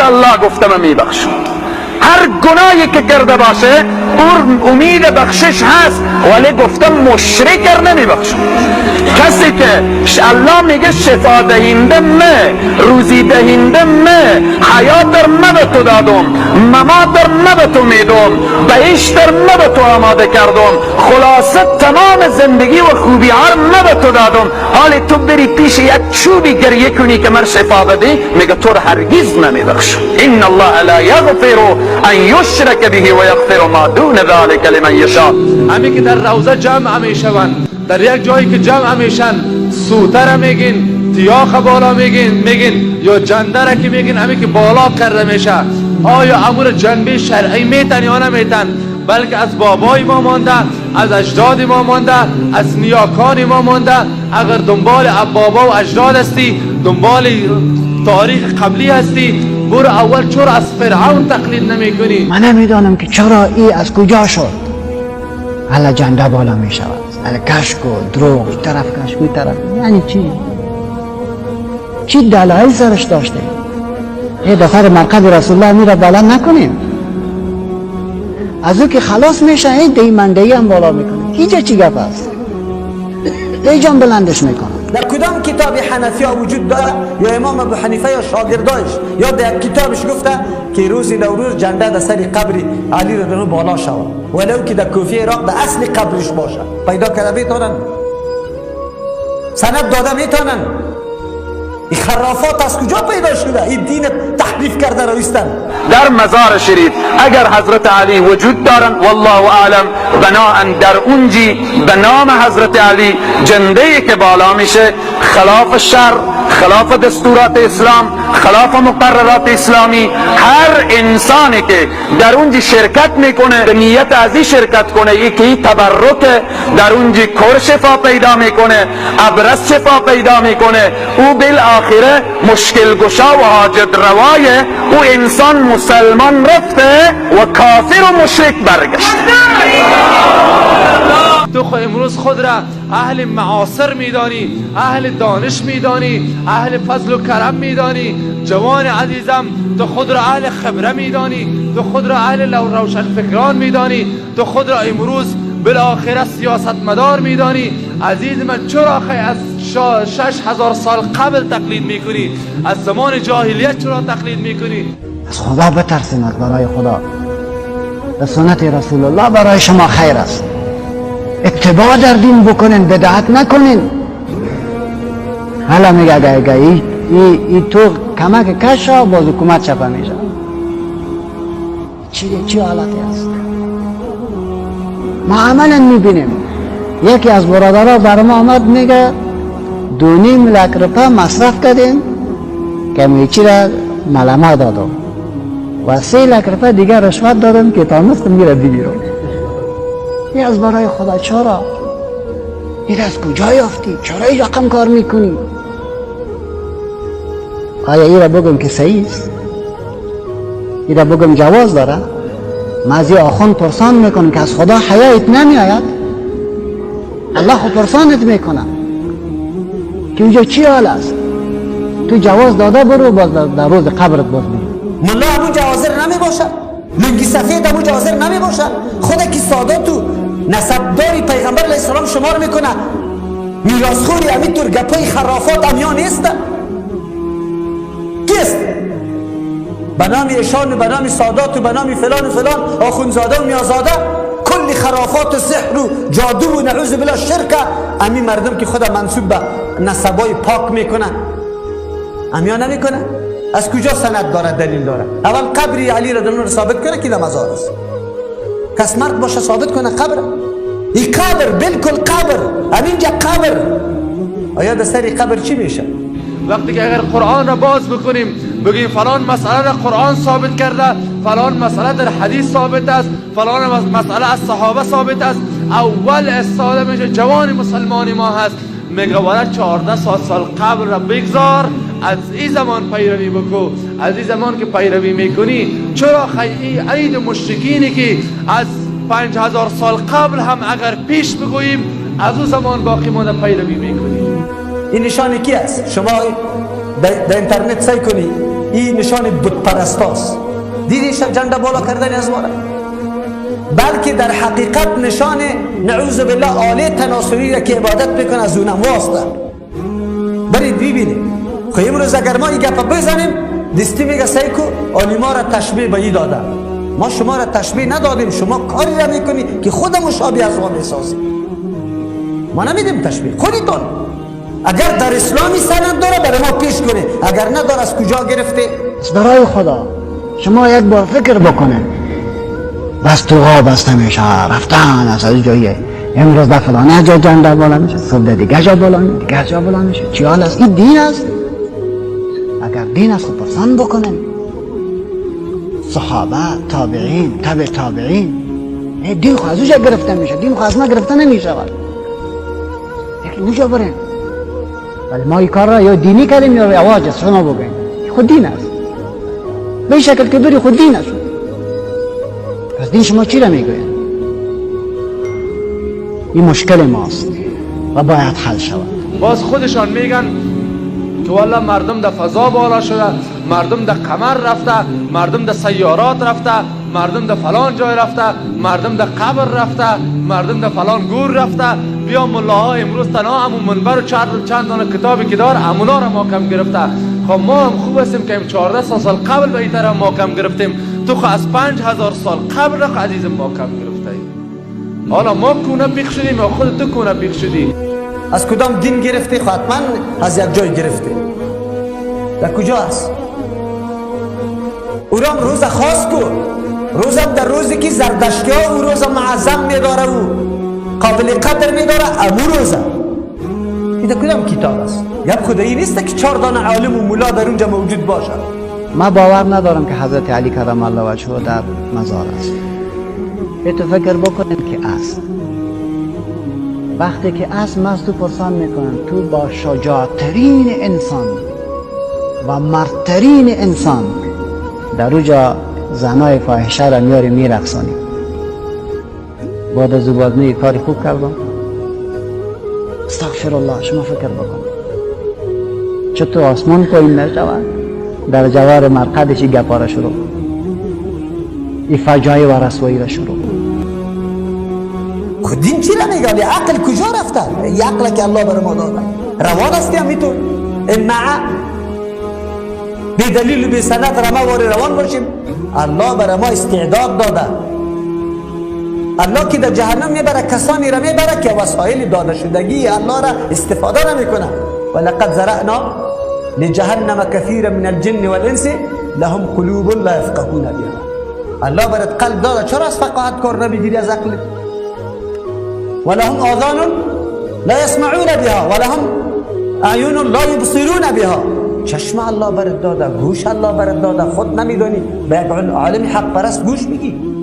الله گفته من میبخشم. هر گناهی که کرده باشه اور امید بخشش هست، ولی گفته مشرک نمیبخشم. کسی که الله میگه شفا دهنده مه، روزی دهنده مه، حیات در مه به تو دادم، ممات در مه به تو میدم، بهشت در مه به تو آماده کردم، خلاصه تمام زندگی و خوبی ها مه به تو دادم، حالی تو بری پیش یک چوبی گریه کنی که من شفا بدی، میگه تو هرگز نمیبخشم. ان الله لا یغفر ان یشرک به و یغفر ما دون ذلك لمن یشاء. همی که در روضه جمع میشوند، در یک جایی که جمع میشن، سوتر میگین، تیاخ بالا میگین یا جنده که میگین، همی که بالا کرده میشه، آیا امور جنبه شرعی میتن یا نمیتن؟ بلکه از بابای ما مانده، از اجداد ما مانده، از نیاکان ما مانده. اگر دنبال بابا و اجداد هستی، دنبال تاریخ قبلی هستی، برو اول چرا از فرعون تقلید نمی کنی؟ من نمیدانم که چرا ای از کجا شد حالا جنده بالا می شود، حالا کشک و دروغ، طرف کشک و طرف، یعنی چی؟ چی دلایل سرش داشته؟ یه دفعه مرقد رسول الله میره بالا نکنیم، از او که خلاص میشه این دیمندهی هم بالا میکنه. هیچ چی گپ است، ایجان بلندش میکنه. در کدام کتاب حنفی ها وجود داره یا امام ابو حنیفه یا شاگردایش یا در کتابش گفته که روز نوروز جنده در سر قبر علی رضی بالا شود، ولو که در کوفه عراق در اصل قبرش باشه، پیدا کرده میتونن، سند داده میتونن. این خرافات از کجا پیدا شده؟ این دین تحریف کرده رویستن. در مزار شریف اگر حضرت علی وجود دارن والله اعلم، بناهن در اونجی به نام حضرت علی جنده که بالا میشه خلاف شر، خلاف دستورات اسلام، خلاف مقررات اسلامی. هر انسانی که در اونجی شرکت میکنه به نیت ازی شرکت کنه، یکی تبرک در اونجی کر شفا پیدا میکنه، ابرس شفا پیدا میکنه، او بالآخره مشکل گشا و حاجت روایه. او انسان مسلمان رفته و کافر و مشرک برگشت. تو خو امروز خود را اهل معاصر میدانی، اهل دانش میدانی، اهل فضل و کرم میدانی. جوان عزیزم، تو خود را اهل خبره میدانی، تو خود را اهل روشن فکران میدانی، تو خود را امروز بالاخره سیاست مدار میدانی. عزیز من، چرا خی از 6000 سال قبل تقلید میکنی؟ از زمان جاهلیت چرا تقلید میکنی؟ از خدا بترسیم، از برای خدا، به سنت رسول الله برای شما خیر است. اتباع در دین بکنین، بدعت نکنین. حالا میگه اگه ای تو کمک کشا باز حکومت چپه میشه. چی حالتی است؟ ما عملا میبینیم. یکی از برادرها بر ما آمد میگه 2.5 لک روپه مصرف کردیم که میچی را ملمه دادم و 3 لک روپه دیگه رشوت دادم که تانستم میره بگیرم. این از برای خدا چرا؟ این از کجا یافتی؟ چرا این رقم کار میکنی؟ آیا این را بگم که صحیح است؟ این را بگم جواز داره؟ ما از این آخوند پرسان میکنم که از خدا حیایت نمی آید؟ الله خود پرسانت میکنه که اونجا چی حال است؟ تو جواز داده برو باز در روز قبرت باز میگی. ملا همون جوازر نمی باشه، لنگی سفید همون جوازر نمی باشه. خدا که سادات و نسبداری پیغمبر علیه السلام شمار میکنه، میراثخوری همینطور گپای خرافات امیا نیست. کیست؟ به نام ایشان و به نام سادات و به نام فلان و فلان آخوندزاده و میازاده، کلی خرافات و سحر و جادو و نعوذ بالله شرک. امی مردم که خدا منسوب به نسبای پاک میکنه، امیا نمیکنه. از کجا سند داره، دلیل داره؟ اول قبر علی رضی الله ثابت کنه که در مزار است. کس مرد باشه ثابت کنه قبر. این قبر بالکل قبر، همینجا قبر. آیا در سر قبر چی میشه؟ وقتی که اگر قرآن را باز بکنیم بگیم فلان مسئله در قرآن ثابت کرده، فلان مسئله در حدیث ثابت است، فلان مسئله از صحابه ثابت است، اول استفاده میشه جوان مسلمان ما هست میگه ولی 14 سال قبل را بگذار، از این زمان پیروی بکو. از این زمان که پیروی میکنی چرا خیلی عید مشرکینی که از 5000 سال قبل هم اگر پیش بگوییم از او زمان باقی مانده پیروی میکنی؟ این نشان کی است؟ شما در اینترنت سعی کنی این نشان بت پرستاست. دیدی جنده بالا کردن از ماره، بلکه در حقیقت نشان نعوذ بالله آله تناسلی را که عبادت میکنه از اونم واسطه. برید ببینید. خب امروز اگر ما این گپ بزنیم دستی میگه سیکو عالما را تشبیه به این داده. ما شما را تشبیه ندادیم، شما کاری را میکنی که خود مشابه از ما میسازی. ما نمیدیم تشبیه، خودتون اگر در اسلامی سند داره برای ما پیش کنه، اگر نداره از کجا گرفته؟ برای خدا شما یک بار فکر بکنه، بس تو بسته میشه رفتن از جاییه، امروز در فلانه جا جنده بالا میشه، صبح دیگه جا بالا میشه، دیگه جا بالا میشه. چی حال است؟ این دین است؟ اگر دین است خب پرسان بکنن صحابه، تابعین، تبع تابعین. دین خو از اونجا گرفته میشه، دین خو از ما گرفته نمیشه. یکی اونجا برین. ولی ما این کار را یا دینی کردیم یا رواج است. شما بگین خود دین است به این شکل که بری، خود دین است. پس دین شما چی را میگوین؟ این مشکل ماست و باید حل شود. باز خودشان میگن که والله مردم در فضا بالا شده، مردم در قمر رفته، مردم در سیارات رفته، مردم در فلان جای رفته، مردم در قبر رفته، مردم در فلان گور رفته. بیا ملاها امروز تنها همون منبر و چند دانه کتابی که دار امونا را ما کم گرفته. خب ما هم خوب هستیم که 14 سال قبل به این طرف ما کم گرفتیم، تو خو از 5000 سال قبل را عزیز ما کم گرفته ای. حالا ما کونه پیخ شدیم یا خود تو کونه پیخ شدی؟ از کدام دین گرفته؟ خب حتما از یک جای گرفته. در کجا است؟ او را روز خاص کو، روزم در روزی که زردشتی ها او روز معظم میداره و قابل قدر میداره، امو روزه. این در کدام کتاب است؟ یک خدایی نیست که 4 دانه عالم و مولا در اونجا موجود باشد. ما باور ندارم که حضرت علی کرم الله وجهه در مزار است. تو فکر بکنید که است. وقتی که است مست تو پرسان میکنن تو با شجاعترین انسان و مردترین انسان در اوجا زنای فاحشه را میاری میرقصانی. بعد از او باز می کاری خوب کردم. استغفر الله. شما فکر بکن چطور آسمان پایین نشود در جوار مرقدش گپا را شروع، این فجایع و رسوایی را شروع. خود دین چی را میگه؟ عقل کجا رفته؟ ای عقل که الله بر ما داده روان است یا میتون امعه بی دلیل و بی سند رمه واری روان باشیم؟ الله بر ما استعداد داده. الله که در جهنم میبره کسانی را میبره که وسایل داده شدگی الله را استفاده نمیکنه. ولقد زرعنا لجهنم كثيرا من الجن والانس لهم قلوب لا يفقهون بها. الله برات قلب داده، چرا از فقاهت کار نمیگیری از عقل؟ ولهم آذان لا يسمعون بها ولهم اعین لا يبصرون بها. چشم الله برات داده، گوش الله برات داده، خود نمیدانی به یک عالم حق پرست گوش میگی.